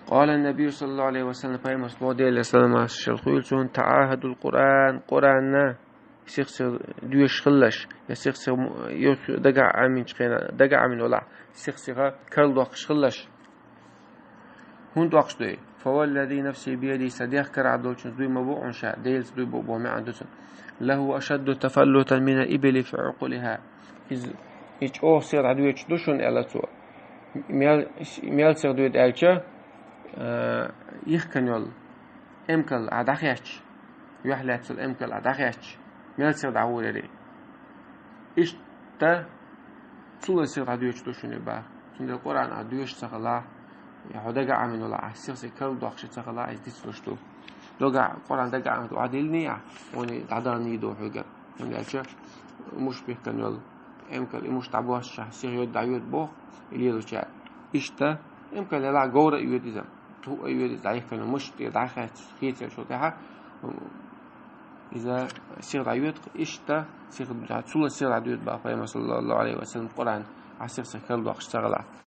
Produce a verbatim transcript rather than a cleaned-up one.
قال النبي صلى الله عليه وسلم, пайхамара саллаллаху алейхи ва саллам, Ӏалайхи салам, шал хуйла цун: تعاهدوا القرآن, Къуръан сих-сиха доьшуш хилалаш, я сих-сиха мо-, йо-, дага Ӏаминчу хенахь, дага Ӏамин валахь, сих-сиха карладоккхуш хилалаш. ХӀунда доккхуш дуй? فوالذي نفسي بيده, сан дегӀ карахь долчунца дуй ма бу хьуна ша, Делаца дуй бу боху маьӀна ду цуьнан. لهو أشد تفلتا من الإبل في عقرها. Иза, иза чӀогӀа сиха дӀадоьдуш ду шуна, аьлла цо. Мел, мел сиха доьду аьлча, а, йихкина йолу эмкал а дӀахаьчча, юьхь лаьцна йолу эмкал а дӀахаьчча, мел сиха дӀагӀур яра. Иштта цул а сиха дӀадоьдуш ду шуна боху. Цундела Къуръан ахь доьшуш ца хилахь, я хьо дага Ӏамин валахь, ахь сих-сиха карладоккхуш ца хилахь, иза дицлуш ду. Дага, Къуръан дага Ӏамин валахь, Ӏа диллиний ахь, хьуна дӀадала нийса ду хьоьгара. ХӀунда аьлча муш бихкина йолу эмкал, и муш дӀабоссуш ахь сиха йоьду, дӀайоьду боху и лелочара. Иштта эмкал елахь, говра а йоьду иза, тхуъ а йоьду иза, дӀайихкина йолу муш тӀера дӀахаьчча, хецачул тӀаьхьа, иза сиха дӀайоьду, иштта сиха, цул а сиха дӀадоьду боху пайхамара саллаллаху алейхи ва саллам Къуръан, ахь сих-сиха карладоккхуш ца хилахь.